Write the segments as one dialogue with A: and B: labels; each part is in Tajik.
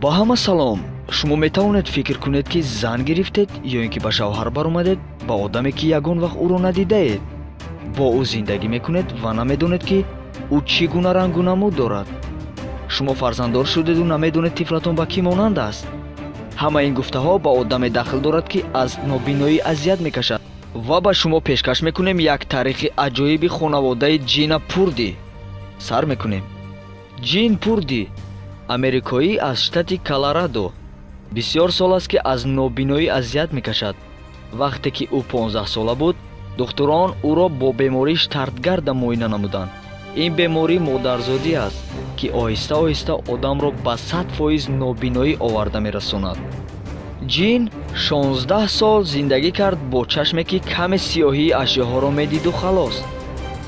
A: Ба ҳама салом. Шумо метавонед фикр кунед, ки зан гирифтед ё ин ки ба шавҳар баромадед ба одаме, ки ягон вақт ӯро надидаед, бо ӯ зиндагӣ мекунед ва намедонед, ки ӯ чӣ гуна рангу намуд дорад. Шумо фарзанддор шудеду намедонед, тифлатон ба кӣ монанд аст. Ҳама ин гуфтаҳо ба одаме дахл дорад, ки аз нобиноӣ азият мекашад. Ва ба шумо пешкаш мекунем як таърихи аҷоиби хонаводаи Ҷина Пурди. Сар мекунем. Ҷин Пурди, америкоӣ аз штати Колорадо, бисёр сол аст, ки аз нобиноӣ азият мекашад. Вақте ки ӯ 15 сола буд, духтурон ӯро бо бемории Штаргарда муоина намуданд. Ин беморӣ модарзодӣ аст, ки оҳиста оҳиста одамро ба 100% нобиноӣ оварда мерасонад. Ҷин 16 сол зиндагӣ кард бо чашме, ки каме сиёҳии ашёҳоро медиду халос.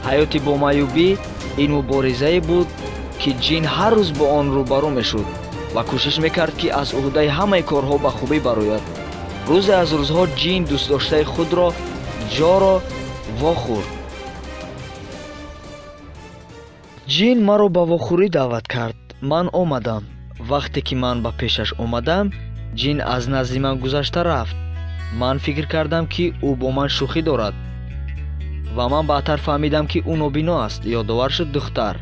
A: Ҳаёти бо маъюбӣ ин муборизае буд, ки Ҷин ҳар рӯз бо он рӯбарӯ мешуд ва кӯшиш мекард, ки аз уҳдаи ҳамаи корҳо ба хубӣ барояд. Рӯзе аз рӯзҳо Ҷин дӯстдоштаи худро, Ҷоро, вохӯрд. Ҷин маро ба вохӯрӣ даъват кард. Ман омадам. Вақте ки ман ба пешаш омадам, Ҷин аз назди ман гузашта рафт. Ман фикр кардам, ки ӯ бо ман шӯхӣ дорад, ва ман баъдтар фаҳмидам, ки ӯ нобино аст, ёдовар шуд духтар.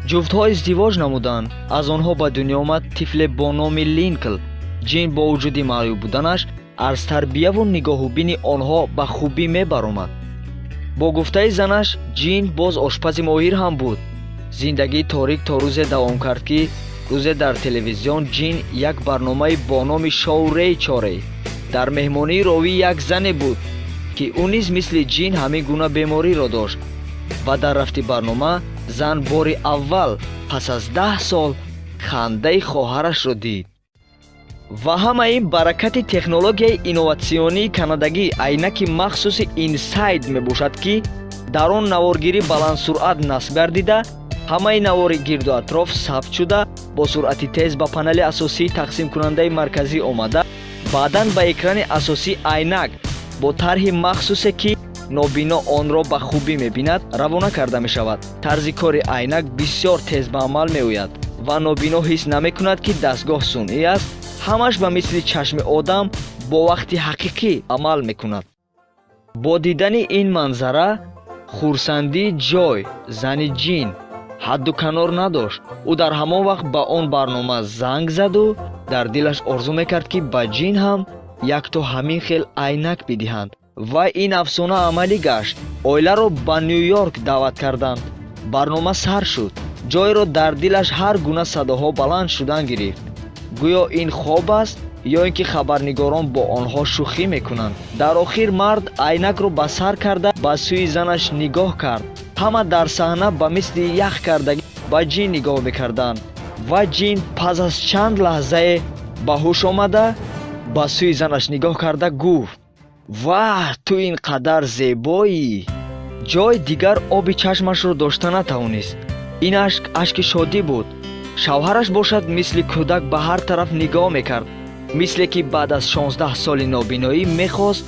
A: Ҷуфтҳо издивоҷ намуданд. Аз онҳо ба дунё омад тифле бо номи Линкл. Ҷин бо вуҷуди маъюб буданаш аз тарбияву нигоҳубини онҳо ба хубӣ мебаромад. Бо гуфтаи занаш, Ҷин боз ошпази моҳир ҳам буд. Зиндагии торик то рӯзе давом кард, ки рӯзе дар телевизион Ҷин як барномаи бо номи шоу Рей Чорей дар меҳмонии ровӣ як зане буд, ки ӯ низ мисли Ҷин ҳамин гуна бемориро дошт. Ва дар рафти барнома зан бори аввал пас аз 10 сол хандаи хоҳарашро дид. Ва ҳама ин баракати технологияи инноватсионии канадагӣ, айнаки махсуси InSight мебошад, ки дар он наворгирӣ баландсуръат насб гардида, ҳамаи навори гирду атроф сабт шуда, бо суръати тез ба панели асосии тақсимкунандаи марказӣ омада, баъдан ба экрани асосии айнак бо тарҳи махсусе, ки нобино онро ба хубӣ мебинад, равона карда мешавад. Тарзи кори айнак бисёр тез ба амал меояд ва нобино ҳис намекунад, ки дастгоҳ сунъӣ аст. Ҳамаш ба мисли чашми одам бо вақти ҳақиқӣ амал мекунад. Бо дидани ин манзара хурсандии Ҷой, зани Ҷин, ҳадду канор надошт. Ӯ дар ҳамон вақт ба он барнома занг заду дар дилаш орзу мекард, ки ба Ҷин ҳам якто ҳамин хел айнак бидиҳанд. Ва ин афсона амалӣ гашт. Оиларо ба Ню-Йорк даъват карданд. Барнома сар шуд. Ҷойро дар дилаш ҳар гуна садоҳо баланд шудан гирифт, гӯё ин хоб аст ё ин ки хабарнигорон бо онҳо шӯхӣ мекунанд. Дар охир мард айнакро ба сар карда, ба сӯи занаш нигоҳ кард. Ҳама дар саҳна ба мисли ях кардагӣ ба Ҷин нигоҳ мекарданд. Ва Ҷин пас аз чанд лаҳзае ба ҳуш омада, ба сӯи занаш нигоҳ карда гуфт: «Ваҳ, ту ин қадар зебоӣ!» Ҷой дигар оби чашмашро дошта натавонист. Ин ашк ашки шодӣ буд. Шавҳараш бошад, мисли кӯдак ба ҳар тараф нигоҳ мекард, мисле ки баъд аз 16 соли нобиноӣ мехост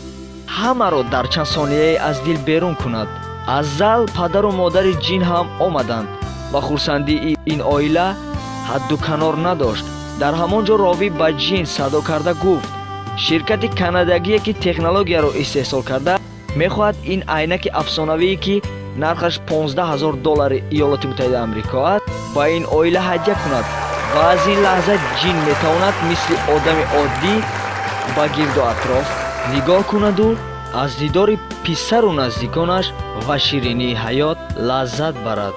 A: ҳамаро дар чанд сонияе аз дил берун кунад. Аз зал падару модари Ҷин ҳам омаданд ва хурсандии ин оила ҳадду канор надошт. Дар ҳамон ҷо ровӣ ба Ҷин садо карда гуфт: ширкати канадагие, ки технологияро истеҳсол карда, мехоҳад ин айнаки афсонавие, ки нархаш 15 ҳазор доллари Иёлоти Муттаҳидаи Амрико аст, ба ин оила ҳадя кунад. Ва аз ин лаҳза Ҷин метавонад мисли одами оддӣ ба гирду атроф нигоҳ кунаду аз дидори писару наздиконаш ва ширинии ҳаёт лаззат барад.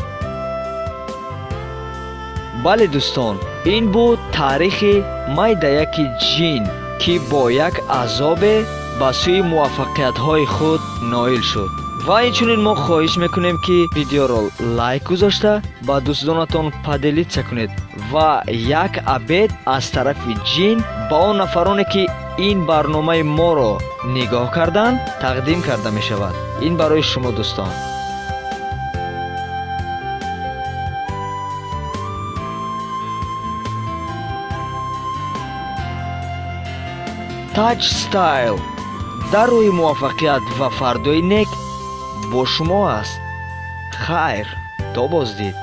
A: Бале, дӯстон, ин буд таърихи майдаяки Ҷин, ки бо як азобе ба сӯи муваффақиятҳои худ ноил шуд. Ва инчунин мо хоҳиш мекунем, ки видеоро лайк гузошта, ба дӯстдонатон поделиться кунед. Ва як обед аз тарафи Ҷин ба он нафароне, ки ин барномаи моро нигоҳ карданд, тақдим карда мешавад. Ин барои шумо, дӯстон. Touch Style дар роҳи муваффақият ва фардои нек бо шумо аст. Хайр, то боздид.